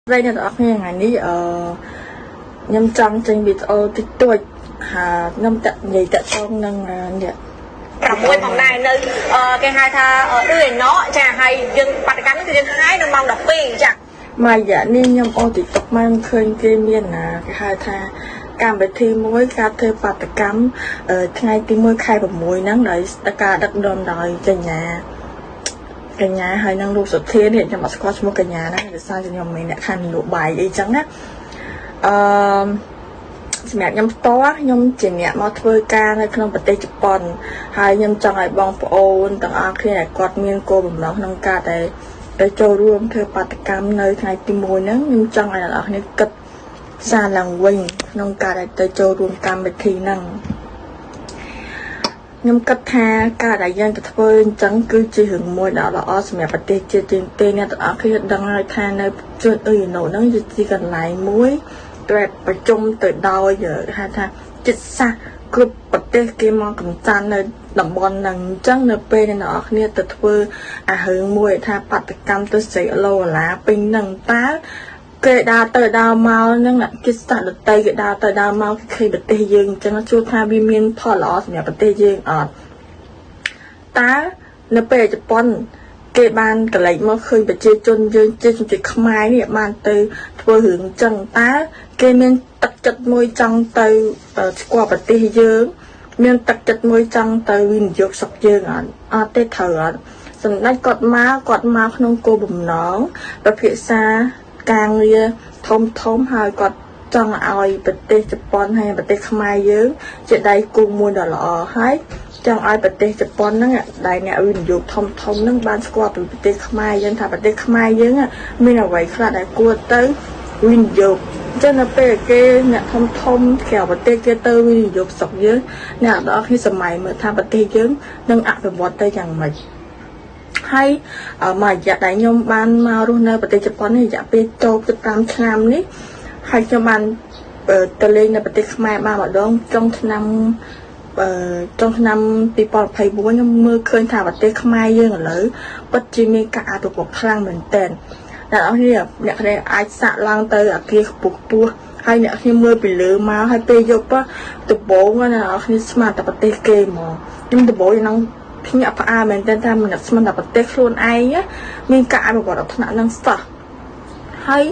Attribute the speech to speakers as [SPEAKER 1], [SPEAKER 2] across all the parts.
[SPEAKER 1] ស្ដីអ្នកទាំងអស់គ្នាថ្ងៃនេះអឺខ្ញុំចង់ចេញវីដេអូតិចតួចហើយខ្ញុំតាក់និយាយតាក់ទងនឹងនេះ
[SPEAKER 2] 6ផងដែរនៅគេហៅថាអឺឯណោចាហើយយើងបាតកម្មនេះគឺយើងថ្ងៃនៅម៉ោង12ចា
[SPEAKER 1] មួយរយៈនេះខ្ញុំអូតិចតុកមកឃើញគេមានណាគេហៅថាកម្មវិធីមួយការធ្វើបាតកម្មថ្ងៃទី1ខែ6ហ្នឹងដោយការដឹកនាំដោយកញ្ញាកញ្ញាហើយនឹងលោកសុធានេះខ្ញុំអត់ស្គាល់ឈ្មោះកញ្ញាហ្នឹងដោយសារខ្ញុំមិនអ្នកខាងនយោបាយអីចឹងណាអឺសម្រាប់ខ្ញុំផ្ទាល់ខ្ញុំជាអ្នកមកធ្វើការនៅក្នុងប្រទេសជប៉ុនហើយខ្ញុំចង់ឲ្យបងប្អូនទាំងអស់គ្នាដែលគាត់មានគោលបំណងក្នុងការតែទៅចូលរួមធ្វើបាតកម្មនៅថ្ងៃទី1ហ្នឹងខ្ញុំចង់ឲ្យអ្នកនរគ្នាគិតសារឡើងវិញក្នុងការដែលទៅចូលរួមកម្មវិធីហ្នឹងខ្ញុំគិតថាការដែលយើងទៅធ្វើអញ្ចឹងគឺជារឿងមួយដ៏ល្អសម្រាប់ប្រទេសជាតិជាងទេអ្នកទាំងអស់គ្នាដឹងហើយថានៅជួនអ៊ុយណូហ្នឹងជាកន្លែងមួយដែលប្រជុំទៅដោយហៅថាចិត្តសាស្ត្រគ្រប់ប្រទេសគេមកកំសាន្តនៅតំបន់ហ្នឹងអញ្ចឹងនៅពេលអ្នកទាំងអស់គ្នាទៅធ្វើអារឿងមួយថាបាតកម្មទៅស្រីឡូឡាពេញហ្នឹងតើគេដើរទៅដើរមកហ្នឹងគេស្តាក់ដតីគេដើរទៅដើរមកគេឃើញប្រទេសយើងអញ្ចឹងជួថាវាមានផលល្អសម្រាប់ប្រទេសយើងអត់តើនៅពេលជប៉ុនគេបានកលេចមកឃើញប្រជាជនយើងជាជនជាតិខ្មែរនេះបានទៅធ្វើរឿងអញ្ចឹងតើគេមានទឹកចិត្តមួយចង់ទៅស្គាល់ប្រទេសយើង មានទឹកចិត្តមួយចង់ទៅវិនិយោគស្រុកយើងអត់អត់ទេត្រូវអត់សម្ដេចគាត់មកគាត់មកក្នុងគោលបំណងប្រភាសាការងារធំធំហើយគាត់ចង់ឲ្យប្រទេសជប៉ុនហើយប្រទេសខ្មែរយើង ជាដៃគូមួយដ៏ល្អហើយចង់ឲ្យប្រទេសជប៉ុនហ្នឹងដែលអ្នកវិនិយោគធំធំហ្នឹងបានស្គាល់ពីប្រទេសខ្មែរយើងថាប្រទេសខ្មែរយើងមានអ្វីខ្លះដែលគួរទៅវិនិយោគអញ្ចឹងនៅពេលគេអ្នកធំធំក្រៅប្រទេសគេទៅវិនិយោគស្រុកយើងអ្នកទាំងអស់គ្នាសម័យមើលថាប្រទេសយើងនឹងអភិវឌ្ឍទៅយ៉ាងម៉េចហើយមួយរយៈដែលខ្ញុំបានមករស់នៅប្រទេសជប៉ុននេះរយៈពេលចូល5ឆ្នាំនេះហើយខ្ញុំបានទៅលេងនៅប្រទេសខ្មែរបានម្ដងចុងឆ្នាំអឺចុងឆ្នាំ2024ខ្ញុំមើលឃើញថាប្រទេសខ្មែរយើងឥឡូវពិតជាមានការអភិវឌ្ឍខ្លាំងមែនទែនអ្នកនរគ្នាអ្នកគ្នាអាចសាក់ឡើងទៅអាគារខ្ពស់ខ្ពស់ហើយអ្នកគ្នាមើលពីលើមកហើយពេលយប់ដំបូងអ្នកនរគ្នាស្មានតែប្រទេសគេហ្មងខ្ញុំដំបូងខ្ញុំភ្ញាក់ផ្អើលមែនទែនថាមិនស្មានតែប្រទេសខ្លួនឯងមានការអភិវឌ្ឍដល់ថ្នាក់ហ្នឹងសោះហើយ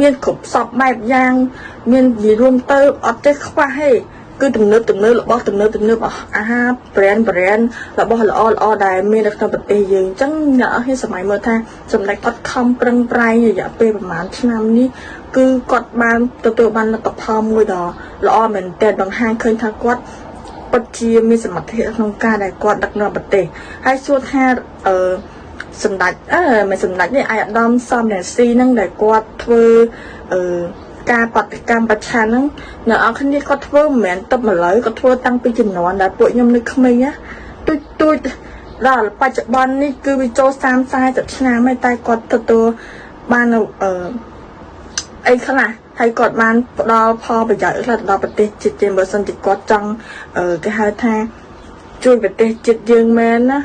[SPEAKER 1] មានគ្រប់សពបែបយ៉ាងមាននិយាយរួមទៅអត់ទេខ្វះទេគឺទំនើបទំនើបរបស់ទំនើបទំនើបអាហារ brand brand របស់ល្អល្អដែលមាននៅក្នុងប្រទេសយើងអញ្ចឹងអ្នកអស់គ្នាសម័យមើលថាសម្ដេចគាត់ខំប្រឹងប្រែងរយៈពេលប្រហែលឆ្នាំនេះគឺគាត់បានទទួលបានលទ្ធផលមួយដ៏ល្អមែនទែនបង្ហាញឃើញថាគាត់ពិតជាមានសមត្ថភាពក្នុងការដែលគាត់ដឹកនាំប្រទេសហើយសួរថាអឺសម្ដេចអឺមិនសម្ដេចនេះអាយឧត្តមសំរងស៊ីហ្នឹងដែលគាត់ធ្វើអឺការបដកម្មប្រឆាំងហ្នឹងអ្នកអរគ្នាគាត់ធ្វើមិនមែនទឹកម្ល៉េះគាត់ធ្វើតាំងពីជំនាន់ដែលពួកខ្ញុំនៅក្មេងណាទូចទូចដល់បច្ចុប្បន្ននេះគឺវាចូល30 40ឆ្នាំហើយតែគាត់ទទួលបានអឺអីខ្លះហើយគាត់បានផ្ដល់ផលប្រយោជន៍ខ្លះដល់ប្រទេសជាតិជាបើសិនជាគាត់ចង់គេហៅថាជួយប្រទេសជាតិយើងមែនណា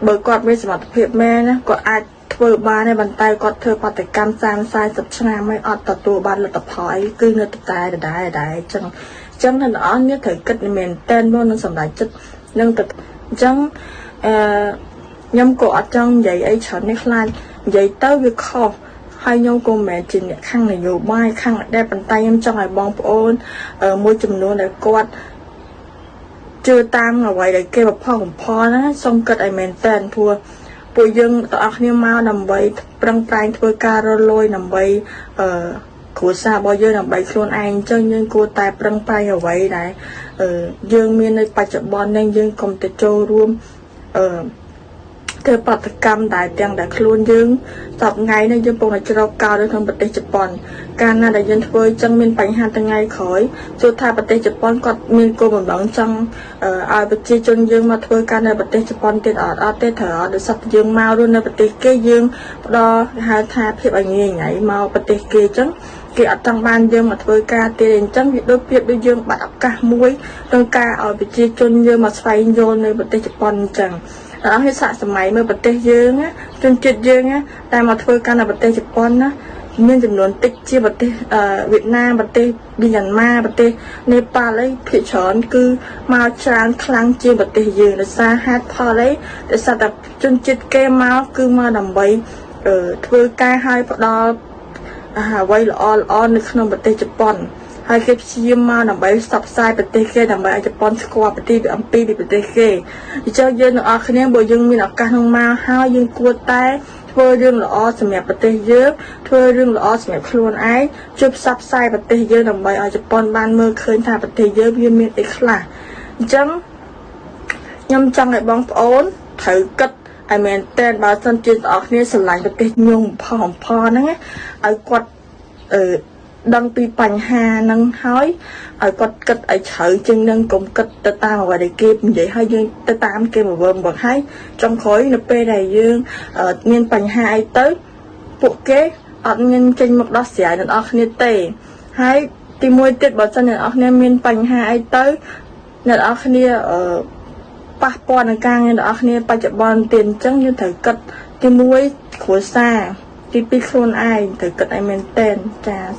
[SPEAKER 1] បើគាត់មានសមត្ថភាពមែនណាគាត់អាចធ្វើបានទេប៉ុន្តែគាត់ធ្វើបដកម្ម30 40ឆ្នាំហើយអត់ទទួលបានលទ្ធផលអីគឺនៅតែដដែលដដែលអញ្ចឹងអញ្ចឹងអ្នកនរនេះត្រូវគិតមែនតែនមុននឹងសម្រេចចិត្តនឹងទៅអញ្ចឹងអឺខ្ញុំក៏អត់ចង់និយាយអីច្រើននេះខ្លាចនិយាយទៅវាខុសហើយខ្ញុំក៏មិនមែនជាអ្នកខាងនយោបាយខាងដែរប៉ុន្តែខ្ញុំចង់ឲ្យបងប្អូនមួយចំនួនដែលគាត់ជឿតាមអ្វីដែលគេបំផុសបំផុលណាសូមគិតឲ្យមែនតើព្រោះពួកយើងទាំងអស់គ្នាមកដើម្បីប្រឹងប្រែងធ្វើការរលួយដើម្បីអឺគ្រួសាររបស់យើងដើម្បីខ្លួនឯងអញ្ចឹងយើងគួរតែប្រឹងប្រែងអ្វីដែលអឺយើងមាននៅបច្ចុប្បន្ននេះយើងកុំទៅចូលរួមអឺធ្វើបាតកម្មដែលទាំងដែលខ្លួនយើងសពថ្ងៃនេះយើងកំពុងតែជ្រកកោននៅក្នុងប្រទេសជប៉ុនកាលណាដែលយើងធ្វើអញ្ចឹងមានបញ្ហាថ្ងៃក្រោយសួរថាប្រទេសជប៉ុនគាត់មានគោលបំណងចង់ឲ្យប្រជាជនយើងមកធ្វើការនៅប្រទេសជប៉ុនទៀតអត់អត់ទេត្រូវអត់ដោយសារតែយើងមករស់នៅប្រទេសគេយើងផ្ដល់ហៅថាភាពឲ្យងាយញ៉ៃមកប្រទេសគេអញ្ចឹងគេអត់ចង់បានយើងមកធ្វើការទៀតអញ្ចឹងវាដូចប្រៀបដូចយើងបាត់ឱកាសមួយក្នុងការឲ្យប្រជាជនយើងមកស្វែងយល់នៅប្រទេសជប៉ុនអញ្ចឹងដល់ឲ្យសាកសម័យមើលប្រទេសយើងណាជនជាតិយើងណាតែមកធ្វើការនៅប្រទេសជប៉ុនណា មានចំនួនតិចជាប្រទេសអឺវៀតណាមប្រទេសមីយ៉ាន់ម៉ាប្រទេសនេប៉ាល់អីភាគច្រើនគឺមកច្រើនខ្លាំងជាងប្រទេសយើងដោយសារហេតុផលអីដោយសារតែជនជាតិគេមកគឺមកដើម្បីអឺធ្វើការឲ្យផ្ដល់អ្វីល្អល្អនៅក្នុងប្រទេសជប៉ុនហើយគេព្យាយាមមកដើម្បីផ្សព្វផ្សាយប្រទេសគេដើម្បីឲ្យជប៉ុនស្គាល់ប្រទេសអំពីប្រទេសគេអញ្ចឹងយើងទាំងអស់គ្នាបើយើងមានឱកាសនឹងមកហើយយើងគួរតែធ្វើរឿងល្អសម្រាប់ប្រទេសយើងធ្វើរឿងល្អសម្រាប់ខ្លួនឯងជួយផ្សព្វផ្សាយប្រទេសយើងដើម្បីឲ្យជប៉ុនបានមើលឃើញថាប្រទេសយើងវាមានអីខ្លះអញ្ចឹងខ្ញុំចង់ឲ្យបងប្អូនត្រូវគិតឲ្យមែនតើបើសិនជាបងប្អូនគ្នាស្រឡាញ់ប្រទេសញងផុសផហ្នឹងឲ្យគាត់អឺដឹងពីបញ្ហាហ្នឹងហើយឲ្យគាត់គិតឲ្យជ្រៅជាងនឹងកុំគិតទៅតាមអ្វីដែលគេនិយាយហើយយើងទៅតាមគេមកវើមកហើយចុងក្រោយនៅពេលដែលយើងមានបញ្ហាអីទៅពួកគេអត់មានចេញមកដោះស្រាយដល់អ្នកគ្នាទេហើយទីមួយទៀតបើសិនអ្នកនរគ្នាមានបញ្ហាអីទៅអ្នកនរគ្នាអឺប៉ះពាល់នឹងការងារអ្នកនរគ្នាបច្ចុប្បន្នទៀតអញ្ចឹងយើងត្រូវគិតទី1គ្រួសារទី2ខ្លួនឯងត្រូវគិតឲ្យមែនទែនចា។